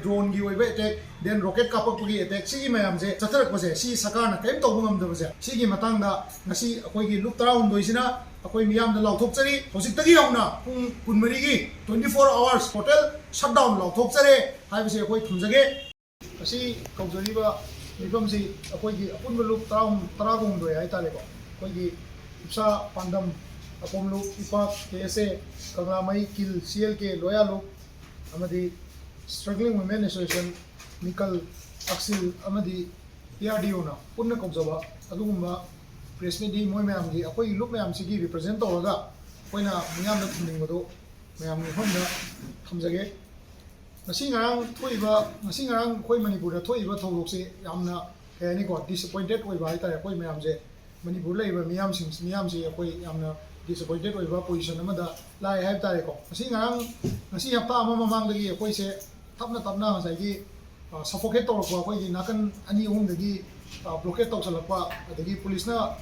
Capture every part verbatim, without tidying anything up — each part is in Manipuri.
ꯗ꯭ꯔꯣꯟꯒꯤ ꯑꯣꯏꯕ ꯑꯦꯇꯦꯛ, ꯗꯦꯟ ꯔꯣꯀꯦꯠ ꯀꯥꯞꯄꯛꯄꯒꯤ ꯑꯦꯇꯦꯛ, ꯁꯤꯒꯤ ꯃꯌꯥꯝꯁꯦ ꯆꯠꯊꯔꯛꯄꯁꯦ, ꯁꯤ ꯁꯔꯀꯥꯔꯅ ꯀꯔꯤꯝ ꯇꯧꯕ ꯉꯝꯗꯕꯁꯦ, ꯁꯤꯒꯤ ꯃꯇꯥꯡꯗ ꯉꯁꯤ ꯑꯩꯈꯣꯏꯒꯤ ꯂꯨꯞ ꯇꯔꯥꯍꯨꯝꯗꯣꯏꯁꯤꯅ ꯑꯩꯈꯣꯏ ꯃꯤꯌꯥꯝꯗ ꯂꯥꯎꯊꯣꯛꯆꯔꯤ꯫ ꯍꯧꯖꯤꯛꯇꯒꯤ ꯍꯧꯅ ꯄꯨꯡ ꯀꯨꯟꯃꯔꯤꯒꯤ twenty four hours total shutdown ꯂꯥꯎꯊꯣꯛꯆꯔꯦ ꯍꯥꯏꯕꯁꯤ ꯑꯩꯈꯣꯏ ꯊꯝꯖꯒꯦ꯫ ꯉꯁꯤ ꯀꯧꯖꯔꯤꯕ ꯃꯤꯐꯝꯁꯤ ꯑꯩꯈꯣꯏꯒꯤ ꯑꯄꯨꯟꯕ ꯂꯨꯞ ꯇꯔꯥꯍꯨꯝ, ꯇꯔꯥꯒ ꯍꯨꯝꯗꯣꯏ ꯍꯥꯏꯇꯥꯔꯦꯀꯣ, ꯑꯩꯈꯣꯏꯒꯤ ꯏꯞꯁꯥ, ꯄꯥꯟꯗꯝ, ꯑꯄꯣꯝ ꯂꯨꯞ, ꯏꯄꯥꯛ, ꯀꯦ ꯑꯦꯁ ꯑꯦ, ꯀꯪꯂꯥꯃꯩ, ꯀꯤꯜ, ꯁꯤ ꯑꯦꯜ ꯀꯦ, ꯂꯣꯌꯥ ꯂꯨꯞ, ꯑꯃꯗꯤ Struggling Women Association, ꯃꯤꯀꯜ, ꯑꯛꯁꯤꯜ ꯑꯃꯗꯤ ꯄꯤ ꯑꯥꯔ ꯗꯤ ꯑꯣꯅ ꯄꯨꯟꯅ ꯀꯧꯖꯕ ꯑꯗꯨꯒꯨꯝꯕ ꯄ꯭ꯔꯦꯁ ꯃꯤꯠꯅꯤ꯫ ꯃꯣꯏ ꯃꯌꯥꯝꯒꯤ, ꯑꯩꯈꯣꯏꯒꯤ ꯂꯨꯞ ꯃꯌꯥꯝꯁꯤꯒꯤ ꯔꯤꯄ꯭ꯔꯖꯦꯟ ꯇꯧꯔꯒ ꯑꯩꯈꯣꯏꯅ ꯃꯤꯌꯥꯝꯗ ꯊꯝꯅꯤꯡꯕꯗꯣ ꯃꯌꯥꯝꯒꯤ ꯃꯐꯝꯗ ꯊꯝꯖꯒꯦ꯫ ꯉꯁꯤ ꯉꯔꯥꯡ ꯊꯣꯛꯏꯕ, ꯉꯁꯤ ꯉꯔꯥꯡ ꯑꯩꯈꯣꯏ ꯃꯅꯤꯄꯨꯔꯗ ꯊꯣꯛꯏꯕ ꯊꯧꯗꯣꯛꯁꯦ ꯌꯥꯝꯅ, ꯀꯩ ꯍꯥꯏꯅꯤꯀꯣ, ꯗꯤꯁꯑꯄꯣꯏꯟꯇꯦꯠ ꯑꯣꯏꯕ ꯍꯥꯏꯇꯥꯔꯦ꯫ ꯑꯩꯈꯣꯏ ꯃꯌꯥꯝꯁꯦ, ꯃꯅꯤꯄꯨꯔ ꯂꯩꯔꯤꯕ ꯃꯤꯌꯥꯝꯁꯤꯡ, ꯃꯤꯌꯥꯝꯁꯦ ꯑꯩꯈꯣꯏ ꯌꯥꯝꯅ ꯗꯤꯁꯑꯄꯣꯏꯟꯇꯦꯠ ꯑꯣꯏꯕ ꯄꯣꯖꯤꯁꯟ ꯑꯃꯗ ꯂꯥꯛꯑꯦ ꯍꯥꯏꯕ ꯇꯥꯔꯦꯀꯣ꯫ ꯉꯁꯤ ꯉꯔꯥꯡ, ꯉꯁꯤ ꯍꯞꯇꯥ ꯑꯃ ꯃꯃꯥꯡꯗꯒꯤ ꯑꯩꯈꯣꯏꯁꯦ ꯇꯞꯅ ꯇꯞꯅ ꯉꯁꯥꯏꯒꯤ, ꯑ, ꯁꯐꯣꯀꯦꯠ ꯇꯧꯔꯛꯄ, ꯑꯩꯈꯣꯏꯒꯤ ꯅꯥꯀꯟ ꯑꯅꯤ ꯑꯍꯨꯝꯗꯒꯤ, ꯑ, ꯕ꯭ꯂꯣꯀꯦꯠ ꯇꯧꯁꯜꯂꯛꯄ, ꯑꯗꯒꯤ ꯄꯨꯂꯤꯁꯅ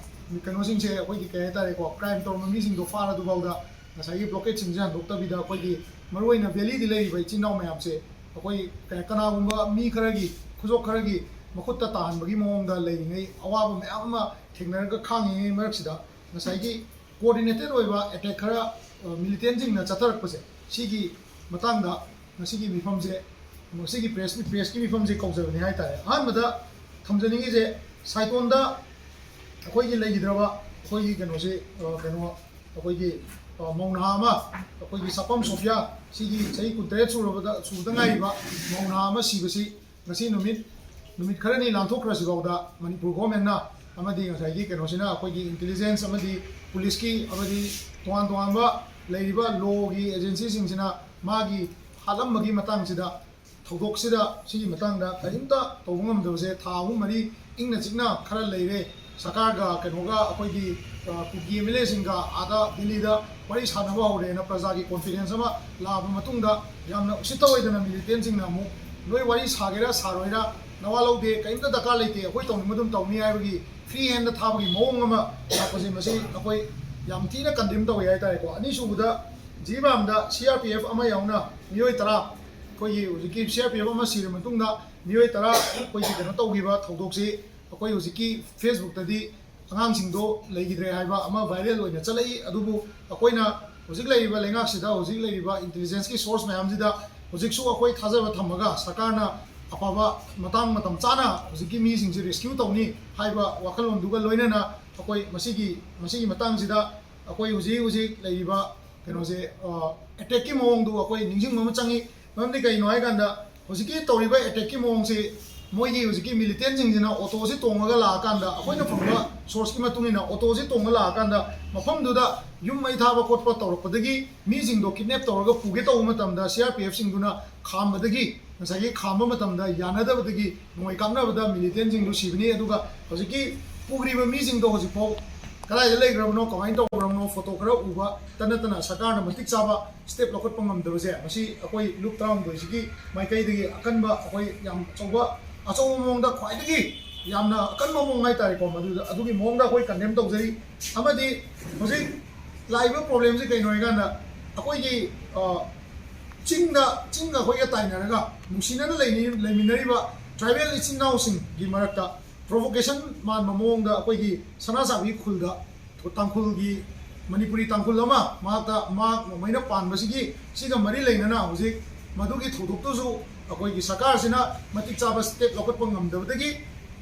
ꯀꯩꯅꯣꯁꯤꯡꯁꯦ, ꯑꯩꯈꯣꯏꯒꯤ, ꯀꯩ ꯍꯥꯏꯇꯥꯔꯦꯀꯣ, ꯀ꯭ꯔꯥꯏꯝ ꯇꯧꯔꯝꯕ ꯃꯤꯁꯤꯡꯗꯣ ꯐꯥꯔꯗꯨꯐꯥꯎꯗ ꯉꯁꯥꯏꯒꯤ ꯕ꯭ꯂꯣꯀꯦꯠꯁꯤꯡꯁꯦ ꯍꯟꯗꯣꯛꯇꯕꯤꯗ, ꯑꯩꯈꯣꯏꯒꯤ ꯃꯔꯨꯑꯣꯏꯅ ꯚꯦꯂꯤꯗ ꯂꯩꯔꯤꯕ ꯏꯆꯤꯟ ꯏꯅꯥꯎ ꯃꯌꯥꯝꯁꯦ ꯑꯩꯈꯣꯏ ꯀ-, ꯀꯅꯥꯒꯨꯝꯕ ꯃꯤ ꯈꯔꯒꯤ ꯈꯨꯗꯣꯞ ꯈꯔꯒꯤ ꯃꯈꯨꯠꯇ ꯇꯥꯍꯟꯕꯒꯤ ꯃꯑꯣꯡꯗ ꯂꯩꯔꯤꯉꯩ ꯑꯋꯥꯕ ꯃꯌꯥꯝ ꯑꯃ ꯊꯦꯡꯅꯔꯒ ꯈꯥꯡꯉꯤꯉꯩ ꯃꯔꯛꯁꯤꯗ ꯉꯁꯥꯏꯒꯤ ꯀꯣꯑꯣꯔꯗꯤꯅꯦꯇꯦꯠ ꯑꯣꯏꯕ ꯑꯦꯇꯦꯛ ꯈꯔ, ꯑ, ꯃꯤꯂꯤꯇꯦꯟꯁꯤꯡꯅ ꯆꯠꯊꯔꯛꯄꯁꯦ, ꯁꯤꯒꯤ ꯃꯇꯥꯡꯗ ꯉꯁꯤꯒꯤ ꯃꯤꯐꯝꯁꯦ, ꯉꯁꯤꯒꯤ ꯄ꯭ꯔꯦꯁ, ꯄ꯭ꯔꯦꯁꯀꯤ ꯃꯤꯐꯝꯁꯦ ꯀꯧꯖꯕꯅꯤ ꯍꯥꯏꯇꯥꯔꯦ꯫ ꯑꯍꯥꯟꯕꯗ ꯊꯝꯖꯅꯤꯡꯉꯤꯁꯦ, ꯁꯥꯏꯇꯣꯟꯗ ꯑꯩꯈꯣꯏꯒꯤ ꯂꯩꯈꯤꯗ꯭ꯔꯕ ꯑꯩꯈꯣꯏꯒꯤ ꯀꯩꯅꯣꯁꯦ, ꯑ, ꯀꯩꯅꯣ, ꯑꯩꯈꯣꯏꯒꯤ, ꯑ, ꯃꯧ ꯅꯍꯥ ꯑꯃ, ꯑꯩꯈꯣꯏꯒꯤ ꯁꯥꯄꯝ ꯁꯣꯐꯤꯌꯥ, ꯁꯤꯒꯤ ꯆꯍꯤ ꯀꯨꯟꯇꯔꯦꯠ ꯁꯨꯔꯕꯗ, ꯁꯨꯕꯗ ꯉꯥꯏꯔꯤꯕ ꯃꯧ ꯅꯍꯥ ꯑꯃ ꯁꯤꯕꯁꯤ ꯉꯁꯤ ꯅꯨꯃꯤꯠ, ꯅꯨꯃꯤꯠ ꯈꯔꯅꯤ ꯂꯥꯟꯊꯣꯛꯈ꯭ꯔꯁꯤꯐꯥꯎꯗ ꯃꯅꯤꯄꯨꯔ ꯒꯣꯔꯃꯦꯟꯅ ꯑꯃꯗꯤ ꯉꯁꯥꯏꯒꯤ ꯀꯩꯅꯣꯁꯤꯅ, ꯑꯩꯈꯣꯏꯒꯤ ꯏꯟꯇꯦꯂꯤꯖꯦꯟꯁ ꯑꯃꯗꯤ ꯄꯨꯂꯤꯁꯀꯤ ꯑꯃꯗꯤ ꯇꯣꯉꯥꯟ ꯇꯣꯉꯥꯟꯕ ꯂꯩꯔꯤꯕ ꯂꯣꯒꯤ ꯑꯦꯖꯦꯟꯁꯤꯁꯤꯡꯁꯤꯅ ꯃꯥꯒꯤ ꯍꯥꯠꯂꯝꯕꯒꯤ ꯃꯇꯥꯡꯁꯤꯗ, ꯊꯧꯗꯣꯛꯁꯤꯗ, ꯁꯤꯒꯤ ꯃꯇꯥꯡꯗ ꯀꯔꯤꯝꯇ ꯇꯧꯕ ꯉꯝꯗꯕꯁꯦ ꯊꯥ ꯑꯍꯨꯝ ꯃꯔꯤ ꯏꯪꯅ ꯆꯤꯛꯅ ꯈꯔ ꯂꯩꯔꯦ꯫ ꯁꯔꯀꯥꯔꯒ ꯀꯩꯅꯣꯒ, ꯑꯩꯈꯣꯏꯒꯤ, ꯑ, ꯀꯨꯀꯤ ꯑꯦꯝ ꯑꯦꯜ ꯑꯦꯁꯤꯡꯒ ꯑꯥꯗ ꯗꯤꯜꯂꯤꯗ ꯋꯥꯔꯤ ꯁꯥꯟꯅꯕ ꯍꯧꯔꯦꯅ ꯄ꯭ꯔꯖꯥꯒꯤ ꯀꯣꯟꯐꯤꯗꯦꯟꯁ ꯑꯃ ꯂꯥꯛꯑꯕ ꯃꯇꯨꯡꯗ, ꯌꯥꯝꯅ ꯎꯁꯤꯠꯇ ꯑꯣꯏꯗꯅ ꯃꯤꯂꯤꯇꯦꯟꯁꯤꯡꯅ ꯑꯃꯨꯛ, "ꯅꯣꯏ ꯋꯥꯔꯤ ꯁꯥꯒꯦꯔꯥ ꯁꯥꯔꯣꯏꯔꯥ ꯅꯋꯥ ꯂꯧꯗꯦ, ꯀꯔꯤꯝꯇ ꯗꯔꯀꯥꯔ ꯂꯩꯇꯦ, ꯑꯩꯈꯣꯏ ꯇꯧꯅꯤꯡꯕ ꯑꯗꯨꯝ ꯇꯧꯅꯤ" ꯍꯥꯏꯕꯒꯤ ꯐ꯭ꯔꯤ ꯍꯦꯟꯗ ꯊꯥꯕꯒꯤ ꯃꯑꯣꯡ ꯑꯃ ꯂꯥꯛꯄꯁꯦ, ꯃꯁꯤ ꯑꯩꯈꯣꯏ ꯌꯥꯝ ꯊꯤꯅ ꯀꯟꯗꯦꯝ ꯇꯧꯋꯦ ꯍꯥꯏꯇꯥꯔꯦꯀꯣ꯫ ꯑꯅꯤꯁꯨꯕꯗ, ꯖꯤꯔꯤꯕꯥꯝꯗ ꯁꯤ ꯑꯥꯔ ꯄꯤ ꯑꯦꯐ ꯑꯃ ꯌꯥꯎꯅ ꯃꯤꯑꯣꯏ ꯇꯔꯥ ꯑꯩꯈꯣꯏꯒꯤ ꯍꯧꯖꯤꯛꯀꯤ ꯁꯤ ꯑꯥꯔ ꯄꯤ ꯑꯦꯐ ꯑꯃ ꯁꯤꯔ ꯃꯇꯨꯡꯗ ꯃꯤꯑꯣꯏ ꯇꯔꯥ ꯑꯩꯈꯣꯏꯒꯤ ꯀꯩꯅꯣ ꯇꯧꯈꯤꯕ ꯊꯧꯗꯣꯛꯁꯤ ꯑꯩꯈꯣꯏ ꯍꯧꯖꯤꯛꯀꯤ ꯐꯦꯁꯕꯨꯛꯇꯗꯤ ꯑꯉꯥꯡꯁꯤꯡꯗꯣ ꯂꯩꯈꯤꯗ꯭ꯔꯦ ꯍꯥꯏꯕ ꯑꯃ ꯚꯥꯏꯔꯦꯜ ꯑꯣꯏꯅ ꯆꯠꯂꯛꯏ꯫ ꯑꯗꯨꯕꯨ ꯑꯩꯈꯣꯏꯅ ꯍꯧꯖꯤꯛ ꯂꯩꯔꯤꯕ ꯂꯩꯉꯥꯛꯁꯤꯗ, ꯍꯧꯖꯤꯛ ꯂꯩꯔꯤꯕ ꯏꯟꯇꯦꯂꯤꯖꯦꯟꯁꯀꯤ ꯁꯣꯔꯁ ꯃꯌꯥꯝꯁꯤꯗ ꯍꯧꯖꯤꯛꯁꯨ ꯑꯩꯈꯣꯏ ꯊꯥꯖꯕ ꯊꯝꯃꯒ ꯁꯔꯀꯥꯔꯅ ꯑꯐꯕ ꯃꯇꯥꯡ ꯃꯇꯝ ꯆꯥꯅ ꯍꯧꯖꯤꯛꯀꯤ ꯃꯤꯁꯤꯡꯁꯤ ꯔꯦꯁꯀ꯭ꯌꯨ ꯇꯧꯅꯤ ꯍꯥꯏꯕ ꯋꯥꯈꯜꯂꯣꯟꯗꯨꯒ ꯂꯣꯏꯅꯅ ꯑꯩꯈꯣꯏ ꯃꯁꯤꯒꯤ, ꯃꯁꯤꯒꯤ ꯃꯇꯥꯡꯁꯤꯗ ꯑꯩꯈꯣꯏ ꯍꯧꯖꯤꯛ ꯍꯧꯖꯤꯛ ꯂꯩꯔꯤꯕ ꯀꯩꯅꯣꯁꯦ, ꯑꯦꯇꯦꯛꯀꯤ ꯃꯑꯣꯡꯗꯨ ꯑꯩꯈꯣꯏ ꯅꯤꯡꯁꯤꯡꯕ ꯑꯃ ꯆꯪꯉꯤ꯫ ꯃꯔꯝꯗꯤ ꯀꯩꯅꯣ ꯍꯥꯏꯀꯥꯟꯗ, ꯍꯧꯖꯤꯛꯀꯤ ꯇꯧꯔꯤꯕ ꯑꯦꯇꯦꯛꯀꯤ ꯃꯑꯣꯡꯁꯤ, ꯃꯣꯏꯒꯤ ꯍꯧꯖꯤꯛꯀꯤ ꯃꯤꯂꯤꯇꯦꯟꯁꯤꯡꯁꯤꯅ ꯑꯣꯇꯣꯁꯤ ꯇꯣꯡꯉꯒ ꯂꯥꯛꯑꯀꯥꯟꯗ, ꯑꯩꯈꯣꯏꯅ ꯐꯪꯕ ꯁꯣꯔꯁꯀꯤ ꯃꯇꯨꯡ ꯏꯟꯅ ꯑꯣꯇꯣꯁꯤ ꯇꯣꯡꯉ ꯂꯥꯛꯑꯀꯥꯟꯗ ꯃꯐꯝꯗꯨꯗ ꯌꯨꯝ ꯃꯩ ꯊꯥꯕ ꯈꯣꯠꯄ ꯇꯧꯔꯛꯄꯗꯒꯤ ꯃꯤꯁꯤꯡꯗꯣ ꯀꯤꯗꯅꯦꯞ ꯇꯧꯔꯒ ꯄꯨꯒꯦ ꯇꯧꯕ ꯃꯇꯝꯗ ꯁꯤ ꯑꯥꯔ ꯄꯤ ꯑꯦꯐꯁꯤꯡꯗꯨꯅ ꯈꯥꯝꯕꯗꯒꯤ, ꯉꯁꯥꯏꯒꯤ ꯈꯥꯝꯕ ꯃꯇꯝꯗ ꯌꯥꯅꯗꯕꯗꯒꯤ ꯅꯣꯡꯃꯩ ꯀꯥꯞꯅꯕꯗ ꯃꯤꯂꯤꯇꯦꯟꯁꯤꯡꯗꯨ ꯁꯤꯕꯅꯤ꯫ ꯑꯗꯨꯒ ꯍꯧꯖꯤꯛꯀꯤ ꯄꯨꯈ꯭ꯔꯤꯕ ꯃꯤꯁꯤꯡꯗꯣ ꯍꯧꯖꯤꯛꯐꯥꯎ ꯀꯗꯥꯏꯗ ꯂꯩꯈ꯭ꯔꯕꯅꯣ, ꯀꯃꯥꯏꯅ ꯇꯧꯈ꯭ꯔꯕꯅꯣ, ꯐꯣꯇꯣ ꯈꯔ ꯎꯕꯇ ꯅꯠꯇꯅ ꯁꯔꯀꯥꯔꯅ ꯃꯇꯤꯛ ꯆꯥꯕ ꯁ꯭ꯇꯦꯞ ꯂꯧꯈꯠꯄ ꯉꯝꯗꯕꯁꯦ, ꯃꯁꯤ ꯑꯩꯈꯣꯏ ꯂꯨꯞ ꯇꯔꯥꯍꯨꯝꯗꯣꯏꯁꯤꯒꯤ ꯃꯥꯏꯀꯩꯗꯒꯤ ꯑꯀꯟꯕ, ꯑꯩꯈꯣꯏ ꯌꯥꯝ ꯑꯆꯧꯕ, ꯑꯆꯧꯕ ꯃꯑꯣꯡꯗ, ꯈ꯭ꯋꯥꯏꯗꯒꯤ ꯌꯥꯝꯅ ꯑꯀꯟꯕ ꯃꯑꯣꯡ ꯍꯥꯏꯇꯥꯔꯦꯀꯣ, ꯃꯗꯨꯗ, ꯑꯗꯨꯒꯤ ꯃꯑꯣꯡꯗ ꯑꯩꯈꯣꯏ ꯀꯟꯗꯦꯝ ꯇꯧꯖꯔꯤ꯫ ꯑꯃꯗꯤ ꯍꯧꯖꯤꯛ ꯂꯥꯛꯏꯕ ꯄ꯭ꯔꯣꯕ꯭ꯂꯦꯝꯁꯤ ꯀꯩꯅꯣ ꯍꯥꯏꯀꯥꯟꯗ, ꯑꯩꯈꯣꯏꯒꯤ, ꯑ, ꯆꯤꯡꯗ, ꯆꯤꯡꯒ ꯑꯩꯈꯣꯏꯒ ꯇꯥꯏꯅꯔꯒ ꯅꯨꯡꯁꯤꯅꯅ ꯂꯩꯅꯤ-, ꯂꯩꯃꯤꯟꯅꯔꯤꯕ ꯇ꯭ꯔꯥꯏꯕꯦꯜ ꯏꯆꯤꯟ ꯏꯅꯥꯎꯁꯤꯡꯒꯤ ꯃꯔꯛꯇ ꯄ꯭ꯔꯣꯚꯣꯀꯦꯁꯟ ꯃꯥꯟꯕ ꯃꯑꯣꯡꯗ ꯑꯩꯈꯣꯏꯒꯤ ꯁꯅꯥꯁꯥꯕꯤ ꯈꯨꯜꯗ ꯇꯥꯡꯈꯨꯜꯒꯤ, ꯃꯅꯤꯄꯨꯔꯤ ꯇꯥꯡꯈꯨꯜ ꯑꯃ ꯃꯍꯥꯛꯇ, ꯃꯍꯥꯛ ꯅꯣꯡꯃꯩꯅ ꯄꯥꯟꯕꯁꯤꯒꯤ, ꯁꯤꯒ ꯃꯔꯤ ꯂꯩꯅꯅ ꯍꯧꯖꯤꯛ ꯃꯗꯨꯒꯤ ꯊꯧꯗꯣꯛꯇꯨꯁꯨ ꯑꯩꯈꯣꯏꯒꯤ ꯁꯔꯀꯥꯔꯁꯤꯅ ꯃꯇꯤꯛ ꯆꯥꯕ ꯁ꯭ꯇꯦꯞ ꯂꯧꯈꯠꯄ ꯉꯝꯗꯕꯗꯒꯤ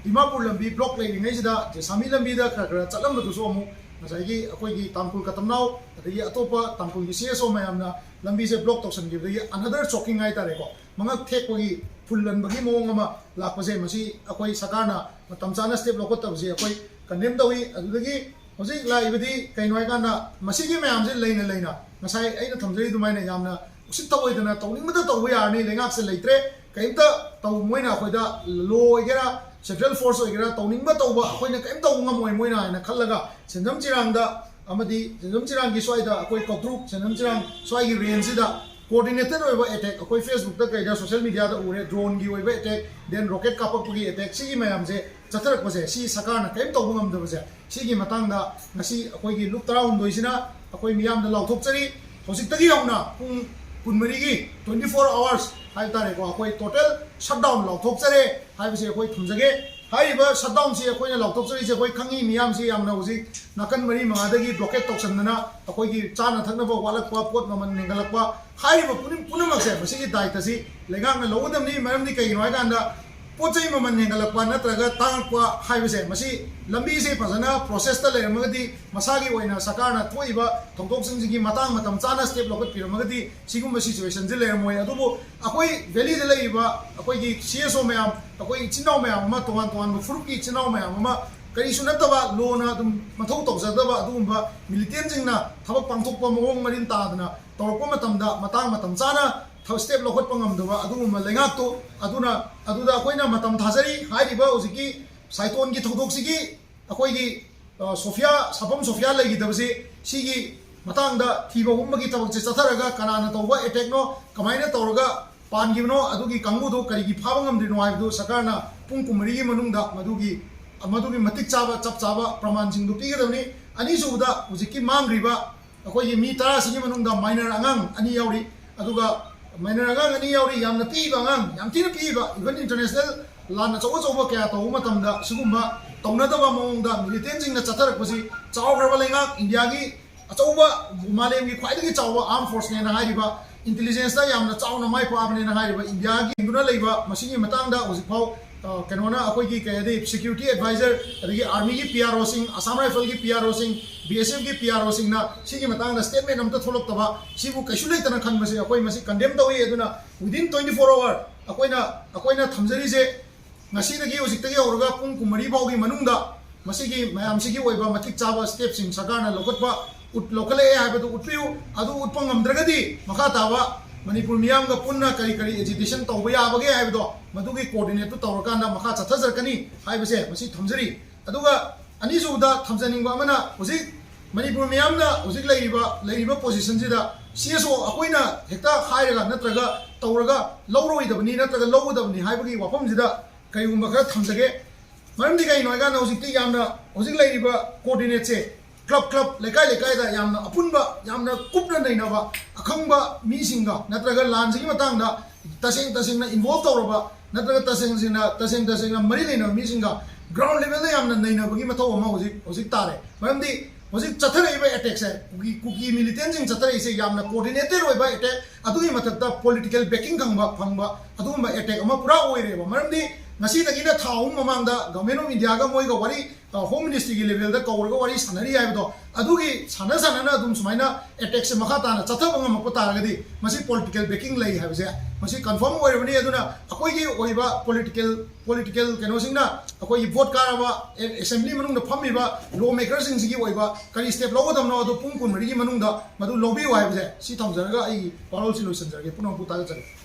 ꯗꯤꯃꯥꯄꯨꯔ ꯂꯝꯕꯤ ꯕ꯭ꯂꯣꯛ ꯂꯩꯔꯤꯉꯩꯁꯤꯗ ꯖꯦꯁꯥꯃꯤ ꯂꯝꯕꯤꯗ ꯈꯔ ꯈꯔ ꯆꯠꯂꯝꯕꯗꯨꯁꯨ ꯑꯃꯨꯛ ꯉꯁꯥꯏꯒꯤ ꯑꯩꯈꯣꯏꯒꯤ ꯇꯥꯡꯈꯨꯜ ꯀꯇꯝꯅꯥꯎ ꯑꯗꯒꯤ ꯑꯇꯣꯞꯄ ꯇꯥꯡꯈꯨꯜꯒꯤ ꯁꯤ ꯑꯦꯁ ꯑꯣ ꯃꯌꯥꯝꯅ ꯂꯝꯕꯤꯁꯦ ꯕ꯭ꯂꯣꯛ ꯇꯧꯁꯟꯈꯤꯕꯗꯒꯤ another choking ꯍꯥꯏꯇꯥꯔꯦꯀꯣ, ꯃꯉꯛ ꯊꯦꯛꯄꯒꯤ ꯐꯨꯜ ꯂꯟꯕꯒꯤ ꯃꯑꯣꯡ ꯑꯃ ꯂꯥꯛꯄꯁꯦ, ꯃꯁꯤ ꯑꯩꯈꯣꯏ ꯁꯔꯀꯥꯔꯅ ꯃꯇꯝ ꯆꯥꯅ ꯁ꯭ꯇꯦꯞ ꯂꯧꯈꯠꯇꯕꯁꯦ ꯑꯩꯈꯣꯏ ꯀꯟꯗꯦꯝ ꯇꯧꯏ꯫ ꯑꯗꯨꯗꯒꯤ ꯍꯧꯖꯤꯛ ꯂꯥꯛꯏꯕꯗꯤ ꯀꯩꯅꯣ ꯍꯥꯏꯀꯥꯟꯗ, ꯃꯁꯤꯒꯤ ꯃꯌꯥꯝꯁꯦ ꯂꯩꯅ ꯂꯩꯅ ꯉꯁꯥꯏ ꯑꯩꯅ ꯊꯝꯖꯔꯤ ꯑꯗꯨꯃꯥꯏꯅ ꯌꯥꯝꯅ ꯎꯁꯤꯠ ꯊꯑꯣꯏꯗꯅ ꯇꯧꯅꯤꯡꯕꯗ ꯇꯧꯕ ꯌꯥꯔꯅꯤ, ꯂꯩꯉꯥꯛꯁꯦ ꯂꯩꯇ꯭ꯔꯦ, ꯀꯔꯤꯝꯇ ꯇꯧ, ꯃꯣꯏꯅ ꯑꯩꯈꯣꯏꯗ ꯂꯣ ꯑꯣꯏꯒꯦꯔꯥ, ꯁꯦꯟꯇ꯭ꯔꯦꯜ ꯐꯣꯔꯁ ꯑꯣꯏꯒꯦꯔꯥ, ꯇꯧꯅꯤꯡꯕ ꯇꯧꯕ, ꯑꯩꯈꯣꯏꯅ ꯀꯔꯤꯝ ꯇꯧꯕ ꯉꯝꯃꯣꯏ ꯃꯣꯏꯅ ꯍꯥꯏꯅ ꯈꯜꯂꯒ ꯁꯦꯟꯖꯝ ꯆꯤꯔꯥꯡꯗ ꯑꯃꯗꯤ ꯁꯦꯟꯖꯝ ꯆꯤꯔꯥꯡꯒꯤ ꯁ꯭ꯋꯥꯏꯗ ꯑꯩꯈꯣꯏ ꯀꯧꯇ꯭ꯔꯨꯛ, ꯁꯦꯟꯖꯝ ꯆꯤꯔꯥꯡ ꯁ꯭ꯋꯥꯏꯒꯤ ꯔꯦꯟꯖꯁꯤꯗ ꯀꯣꯑꯣꯔꯗꯤꯅꯦꯇꯦꯠ ꯑꯣꯏꯕ ꯑꯦꯇꯦꯛ, ꯑꯩꯈꯣꯏ ꯐꯦꯁꯕꯨꯛꯇ ꯀꯩꯗ ꯁꯣꯁꯤꯌꯦꯜ ꯃꯤꯗꯤꯌꯥꯗ ꯎꯔꯦ, ꯗ꯭ꯔꯣꯟꯒꯤ ꯑꯣꯏꯕ ꯑꯦꯇꯦꯛ, ꯗꯦꯟ ꯔꯣꯀꯦꯠ ꯀꯥꯞꯄꯛꯄꯒꯤ ꯑꯦꯇꯦꯛ, ꯁꯤꯒꯤ ꯃꯌꯥꯝꯁꯦ ꯆꯠꯊꯔꯛꯄꯁꯦ, ꯁꯤ ꯁꯔꯀꯥꯔꯅ ꯀꯔꯤꯝ ꯇꯧꯕ ꯉꯝꯗꯕꯁꯦ, ꯁꯤꯒꯤ ꯃꯇꯥꯡꯗ ꯉꯁꯤ ꯑꯩꯈꯣꯏꯒꯤ ꯂꯨꯞ ꯇꯔꯥꯍꯨꯝꯗꯣꯏꯁꯤꯅ ꯑꯩꯈꯣꯏ ꯃꯤꯌꯥꯝꯗ ꯂꯥꯎꯊꯣꯛꯆꯔꯤ꯫ ꯍꯧꯖꯤꯛꯇꯒꯤ ꯍꯧꯅ ꯄꯨꯡ ꯀꯨꯟꯃꯔꯤꯒꯤ twenty four hours ꯍꯥꯏꯕ ꯇꯥꯔꯦꯀꯣ, ꯑꯩꯈꯣꯏ total shutdown ꯂꯥꯎꯊꯣꯛꯆꯔꯦ ꯍꯥꯏꯕꯁꯦ ꯑꯩꯈꯣꯏ ꯊꯝꯖꯒꯦ꯫ ꯍꯥꯏꯔꯤꯕ shutdown ꯁꯤ ꯑꯩꯈꯣꯏꯅ ꯂꯥꯎꯊꯣꯛꯆꯔꯤꯁꯦ, ꯑꯩꯈꯣꯏ ꯈꯪꯉꯤ, ꯃꯤꯌꯥꯝꯁꯤ ꯌꯥꯝꯅ ꯍꯧꯖꯤꯛ ꯅꯥꯀꯟ ꯃꯔꯤ ꯃꯉꯥꯗꯒꯤ blockade ꯇꯧꯁꯟꯗꯅ ꯑꯩꯈꯣꯏꯒꯤ ꯆꯥꯅ ꯊꯛꯅꯕ ꯋꯥꯠꯂꯛꯄ, ꯄꯣꯠ ꯃꯃꯜ ꯍꯦꯟꯒꯠꯂꯛꯄ, ꯍꯥꯏꯔꯤꯕ ꯄꯨꯝꯅ-, ꯄꯨꯝꯅꯃꯛꯁꯦ ꯃꯁꯤꯒꯤ ꯗꯥꯏꯇꯁꯤ ꯂꯩꯉꯥꯛꯅ ꯂꯧꯒꯗꯕꯅꯤ꯫ ꯃꯔꯝꯗꯤ ꯀꯩꯒꯤꯅꯣ ꯍꯥꯏ ꯀꯥꯟꯗ, ꯄꯣꯠ ꯆꯩ ꯃꯃꯜ ꯍꯦꯟꯒꯠꯂꯛꯄ ꯅꯠꯇ꯭ꯔꯒ ꯇꯥꯡꯉꯛꯄ ꯍꯥꯏꯕꯁꯦ, ꯃꯁꯤ ꯂꯝꯕꯤꯁꯦ ꯐꯖꯅ process ꯇ ꯂꯩꯔꯝꯃꯒꯗꯤ, ꯃꯁꯥꯒꯤ ꯑꯣꯏꯅ ꯁꯔꯀꯥꯔꯅ ꯊꯣꯛꯏꯕ ꯊꯧꯗꯣꯛꯁꯤꯡꯁꯤꯒꯤ ꯃꯇꯥꯡ ꯃꯇꯝ ꯆꯥꯅ step ꯂꯧꯈꯠꯄꯤꯔꯝꯃꯒꯗꯤ, ꯁꯤꯒꯨꯝꯕ situation ꯁꯤ ꯂꯩꯔꯝꯃꯣꯏ꯫ ꯑꯗꯨꯕꯨ ꯑꯩꯈꯣꯏ valley ꯗ ꯂꯩꯔꯤꯕ ꯑꯩꯈꯣꯏꯒꯤ C S O ꯃꯌꯥꯝ, ꯑꯩꯈꯣꯏ ꯏꯆꯤꯟ ꯏꯅꯥꯎ ꯃꯌꯥꯝ ꯑꯃ, ꯇꯣꯉꯥꯟ ꯇꯣꯉꯥꯟꯕ ꯐꯨꯔꯨꯞꯀꯤ ꯏꯆꯤꯟ ꯏꯅꯥꯎ ꯃꯌꯥꯝ ꯑꯃ, ꯀꯔꯤꯁꯨ ꯅꯠꯇꯕ, ꯂꯣꯅ ꯑꯗꯨꯝ ꯃꯊꯧ ꯇꯧꯖꯗꯕ ꯑꯗꯨꯒꯨꯝꯕ militant ꯁꯤꯡꯅ ꯊꯕꯛ ꯄꯥꯡꯊꯣꯛꯄ ꯃꯑꯣꯡ ꯃꯔꯤꯟ ꯇꯥꯗꯅ ꯇꯧꯔꯛꯄ ꯃꯇꯝꯗ, ꯃꯇꯥꯡ ꯃꯇꯝ ꯆꯥꯅ ꯊ-, step ꯂꯧꯈꯠꯄ ꯉꯝꯗꯕ ꯑꯗꯨꯒꯨꯝꯕ ꯂꯩꯉꯥꯛꯇꯣ, ꯑꯗꯨꯅ, ꯑꯗꯨꯗ ꯑꯩꯈꯣꯏꯅ ꯃꯇꯝ ꯊꯥꯖꯔꯤ꯫ ꯍꯥꯏꯔꯤꯕ ꯍꯧꯖꯤꯛꯀꯤ ꯁꯥꯏꯇꯣꯟꯒꯤ ꯊꯧꯗꯣꯛꯁꯤꯒꯤ ꯑꯩꯈꯣꯏꯒꯤ, ꯑ, ꯁꯣꯐꯤꯌꯥ, ꯁꯥꯐꯝ ꯁꯣꯐꯤꯌꯥ ꯂꯩꯈꯤꯗꯕꯁꯤ, ꯁꯤꯒꯤ ꯃꯇꯥꯡꯗ ꯊꯤꯕ ꯍꯨꯝꯕꯒꯤ ꯊꯕꯛꯁꯦ ꯆꯠꯊꯔꯒ, ꯀꯅꯥꯅ ꯇꯧꯕ attack ꯅꯣ, ꯀꯃꯥꯏꯅ ꯇꯧꯔꯒ ꯄꯥꯟꯈꯤꯕꯅꯣ, ꯑꯗꯨꯒꯤ ꯀꯥꯡꯕꯨꯗꯣ ꯀꯔꯤꯒꯤ ꯐꯥꯕ ꯉꯝꯗ꯭ꯔꯤꯅꯣ ꯍꯥꯏꯕꯗꯨ ꯁꯔꯀꯥꯔꯅ ꯄꯨꯡ ꯀꯨꯟꯃꯔꯤꯒꯤ ꯃꯅꯨꯡꯗ ꯃꯗꯨꯒꯤ, ꯃꯗꯨꯒꯤ ꯃꯇꯤꯛ ꯆꯥꯕ, ꯆꯞ ꯆꯥꯕ ꯄ꯭ꯔꯃꯥꯟꯁꯤꯡꯗꯨ ꯄꯤꯒꯗꯕꯅꯤ꯫ ꯑꯅꯤꯁꯨꯕꯗ, ꯍꯧꯖꯤꯛꯀꯤ ꯃꯥꯡꯈ꯭ꯔꯤꯕ ꯑꯩꯈꯣꯏꯒꯤ ꯃꯤ ꯇꯔꯥꯁꯤꯒꯤ ꯃꯅꯨꯡꯗ minor ꯑꯉꯥꯡ ꯑꯅꯤ ꯌꯥꯎꯔꯤ꯫ ꯑꯗꯨꯒ minor ꯑꯉꯥꯡ ꯑꯅꯤ ꯌꯥꯎꯔꯤ, ꯌꯥꯝꯅ ꯄꯤꯛꯏꯕ ꯑꯉꯥꯡ, ꯌꯥꯝ ꯊꯤꯅ ꯄꯤꯛꯏꯕ, even international ꯂꯥꯟ ꯑꯆꯧ ꯑꯆꯧꯕ ꯀꯌꯥ ꯇꯧꯕ ꯃꯇꯝꯗ ꯁꯤꯒꯨꯝꯕ ꯇꯧꯅꯗꯕ ꯃꯑꯣꯡꯗ militant ꯁꯤꯡꯅ ꯆꯠꯊꯔꯛꯄꯁꯤ, ꯆꯥꯎꯈ꯭ꯔꯕ ꯂꯩꯉꯥꯛ ꯏꯟꯗꯤꯌꯥꯒꯤ ꯑꯆꯧꯕ, ꯃꯥꯂꯦꯝꯒꯤ ꯈ꯭ꯋꯥꯏꯗꯒꯤ ꯆꯥꯎꯕ armed force ꯅꯦꯅ ꯍꯥꯏꯔꯤꯕ, intelligence ꯇ ꯌꯥꯝꯅ ꯆꯥꯎꯅ ꯃꯥꯏ ꯄꯥꯛꯑꯕꯅꯦꯅ ꯍꯥꯏꯔꯤꯕ ꯏꯟꯗꯤꯌꯥꯒꯤ ꯌꯦꯡꯗꯨꯅ ꯂꯩꯕ, ꯃꯁꯤꯒꯤ ꯃꯇꯥꯡꯗ ꯍꯧꯖꯤꯛꯐꯥꯎ, ꯑ, ꯀꯩꯅꯣꯅ, ꯑꯩꯈꯣꯏꯒꯤ ꯀꯩ ꯍꯥꯏꯗꯤ, security advisor, ꯑꯗꯒꯤ army ꯒꯤ P R O ꯁꯤꯡ, Assam Rifle ꯒꯤ P R O ꯁꯤꯡ, B S F ꯀꯤ P R O ꯁꯤꯡꯅ ꯁꯤꯒꯤ ꯃꯇꯥꯡꯗ statement ꯑꯝꯇ ꯊꯣꯛꯂꯛꯇꯕ, ꯁꯤꯕꯨ ꯀꯩꯁꯨ ꯂꯩꯇꯅ ꯈꯟꯕꯁꯦ ꯑꯩꯈꯣꯏ ꯃꯁꯤ condemn ꯇꯧꯏ꯫ ꯑꯗꯨꯅ within twenty four hour ꯑꯩꯈꯣꯏꯅ, ꯑꯩꯈꯣꯏꯅ ꯊꯝꯖꯔꯤꯁꯦ, ꯉꯁꯤꯗꯒꯤ, ꯍꯧꯖꯤꯛꯇꯒꯤ ꯍꯧꯔꯒ ꯄꯨꯡ ꯀꯨꯟꯃꯔꯤ ꯐꯥꯎꯒꯤ ꯃꯅꯨꯡꯗ ꯃꯁꯤꯒꯤ ꯃꯌꯥꯝꯁꯤꯒꯤ ꯑꯣꯏꯕ ꯃꯇꯤꯛ ꯆꯥꯕ step ꯁꯤꯡ ꯁꯔꯀꯥꯔꯅ ꯂꯧꯈꯠꯄ, ꯎꯠ-, ꯂꯧꯈꯠꯂꯛꯑꯦ ꯍꯥꯏꯕꯗꯨ ꯎꯠꯄꯤꯌꯨ꯫ ꯑꯗꯨ ꯎꯠꯄ ꯉꯝꯗ꯭ꯔꯒꯗꯤ, ꯃꯈꯥ ꯇꯥꯕ ꯃꯅꯤꯄꯨꯔ ꯃꯤꯌꯥꯝꯒ ꯄꯨꯟꯅ ꯀꯔꯤ ꯀꯔꯤ agitation ꯇꯧꯕ ꯌꯥꯕꯒꯦ ꯍꯥꯏꯕꯗꯣ, ꯃꯗꯨꯒꯤ coordinate ꯇꯨ ꯇꯧꯔꯀꯥꯟꯗ ꯃꯈꯥ ꯆꯠꯊꯖꯔꯛꯀꯅꯤ ꯍꯥꯏꯕꯁꯦ ꯃꯁꯤ ꯊꯝꯖꯔꯤ꯫ ꯑꯗꯨꯒ ꯑꯅꯤꯁꯨꯕꯗ ꯊꯝꯖꯅꯤꯡꯕ ꯑꯃꯅ, ꯍꯧꯖꯤꯛ ꯃꯅꯤꯄꯨꯔ ꯃꯤꯌꯥꯝꯅ ꯍꯧꯖꯤꯛ ꯂꯩꯔꯤꯕ, ꯂꯩꯔꯤꯕ position ꯁꯤꯗ C S O ꯑꯩꯈꯣꯏꯅ ꯍꯦꯛꯇ ꯍꯥꯏꯔꯒ ꯅꯠꯇ꯭ꯔꯒ ꯇꯧꯔꯒ ꯂꯧꯔꯣꯏꯗꯕꯅꯤ ꯅꯠꯇ꯭ꯔꯒ ꯂꯧꯒꯗꯕꯅꯤ ꯍꯥꯏꯕꯒꯤ ꯋꯥꯐꯝꯁꯤꯗ ꯀꯔꯤꯒꯨꯝꯕ ꯈꯔ ꯊꯝꯖꯒꯦ꯫ ꯃꯔꯝꯗꯤ ꯀꯩꯒꯤꯅꯣ ꯍꯥꯏꯀꯥꯟꯗ, ꯍꯧꯖꯤꯛꯇꯤ ꯌꯥꯝꯅ, ꯍꯧꯖꯤꯛ ꯂꯩꯔꯤꯕ coordinate ꯁꯦ club club, ꯂꯩꯀꯥꯏ ꯂꯩꯀꯥꯏꯗ ꯌꯥꯝꯅ ꯑꯄꯨꯟꯕ, ꯌꯥꯝꯅ ꯀꯨꯞꯅ ꯅꯩꯅꯕ, ꯑꯈꯪꯕ ꯃꯤꯁꯤꯡꯒ ꯅꯠꯇ꯭ꯔꯒ ꯂꯥꯟꯁꯤꯒꯤ ꯃꯇꯥꯡꯗ ꯇꯁꯦꯡ ꯇꯁꯦꯡꯅ ꯏꯟꯚꯣꯜꯕ ꯇꯧꯔꯕ ꯅꯠꯇ꯭ꯔꯒ ꯇꯁꯦꯡ ꯇꯁꯦꯡꯅ ꯇꯁꯦꯡ ꯇꯁꯦꯡꯅ ꯃꯔꯤ ꯂꯩꯅꯕ ꯃꯤꯁꯤꯡꯒ ꯒ꯭ꯔꯥꯎꯟ ꯂꯦꯚꯦꯜꯗ ꯌꯥꯝꯅ ꯅꯩꯅꯕꯒꯤ ꯃꯊꯧ ꯑꯃ ꯍꯧꯖꯤꯛ ꯍꯧꯖꯤꯛ ꯇꯥꯔꯦ꯫ ꯃꯔꯝꯗꯤ ꯍꯧꯖꯤꯛ ꯆꯠꯊꯔꯛꯏꯕ ꯑꯦꯇꯦꯛꯁꯦ, ꯀꯨꯀꯤ ꯀꯨꯀꯤ ꯃꯤꯂꯤꯇꯦꯟꯁꯤꯡ ꯆꯠꯊꯔꯛꯏꯁꯦ ꯌꯥꯝꯅ ꯀꯣꯑꯣꯔꯗꯤꯅꯦꯇꯦꯠ ꯑꯣꯏꯕ ꯑꯦꯇꯦꯛ, ꯑꯗꯨꯒꯤ ꯃꯊꯛꯇ ꯄꯣꯂꯤꯇꯤꯀꯦꯜ ꯕꯦꯀꯤꯡ ꯈꯪꯕ ꯐꯪꯕ ꯑꯗꯨꯒꯨꯝꯕ ꯑꯦꯇꯦꯛ ꯑꯃ ꯄꯨꯔꯥ ꯑꯣꯏꯔꯦꯕ꯫ ꯃꯔꯝꯗꯤ ꯉꯁꯤꯗꯒꯤꯅ ꯊꯥ ꯑꯍꯨꯝ ꯃꯃꯥꯡꯗ ꯒꯚꯔꯟꯃꯦꯟ ꯑꯣꯐ ꯏꯟꯗꯤꯌꯥꯒ ꯃꯣꯏꯒ ꯋꯥꯔꯤ, ꯍꯣꯝ ꯃꯤꯅꯤꯁꯇ꯭ꯔꯤꯒꯤ ꯂꯦꯚꯦꯜꯗ ꯀꯧꯔꯒ ꯋꯥꯔꯤ ꯁꯥꯟꯅꯔꯤ ꯍꯥꯏꯕꯗꯣ, ꯑꯗꯨꯒꯤ ꯁꯥꯟꯅ ꯁꯥꯟꯅꯅ ꯑꯗꯨꯝ ꯁꯨꯃꯥꯏꯅ ꯑꯦꯇꯦꯛꯁꯦ ꯃꯈꯥ ꯇꯥꯅ ꯆꯠꯊꯕ ꯉꯝꯃꯛꯄ ꯇꯥꯔꯒꯗꯤ ꯃꯁꯤ ꯄꯣꯂꯤꯇꯤꯀꯦꯜ ꯕꯦꯀꯤꯡ ꯂꯩ ꯍꯥꯏꯕꯁꯦ ꯃꯁꯤ ꯀꯟꯐꯥꯔꯝ ꯑꯣꯏꯔꯕꯅꯤ꯫ ꯑꯗꯨꯅ ꯑꯩꯈꯣꯏꯒꯤ ꯑꯣꯏꯕ ꯄꯣꯂꯤꯇꯤꯀꯦꯜ ꯄꯣꯂꯤꯇꯤꯀꯦꯜ ꯀꯩꯅꯣꯁꯤꯡꯅ ꯑꯩꯈꯣꯏꯒꯤ ꯚꯣꯠ ꯀꯥꯔꯕ ꯑꯦ-, ꯑꯦꯁꯦꯝꯕ꯭ꯂꯤ ꯃꯅꯨꯡꯗ ꯐꯝꯃꯤꯕ ꯂꯣ ꯃꯦꯀꯔꯁꯤꯡꯁꯤꯒꯤ ꯑꯣꯏꯕ ꯀꯔꯤ ꯁ꯭ꯇꯦꯞ ꯂꯧꯒꯗꯕꯅꯣ ꯑꯗꯨ ꯄꯨꯡ ꯀꯨꯟꯃꯔꯤꯒꯤ ꯃꯅꯨꯡꯗ ꯃꯗꯨ ꯂꯧꯕꯤꯌꯨ ꯍꯥꯏꯕꯁꯦ ꯁꯤ ꯊꯝꯖꯔꯒ ꯑꯩꯒꯤ ꯋꯥꯔꯣꯜꯁꯤ ꯂꯣꯏꯁꯤꯟꯖꯔꯒꯦ꯫ ꯄꯨꯝꯅꯃꯛꯄꯨ ꯊꯥꯒꯠꯆꯔꯤ꯫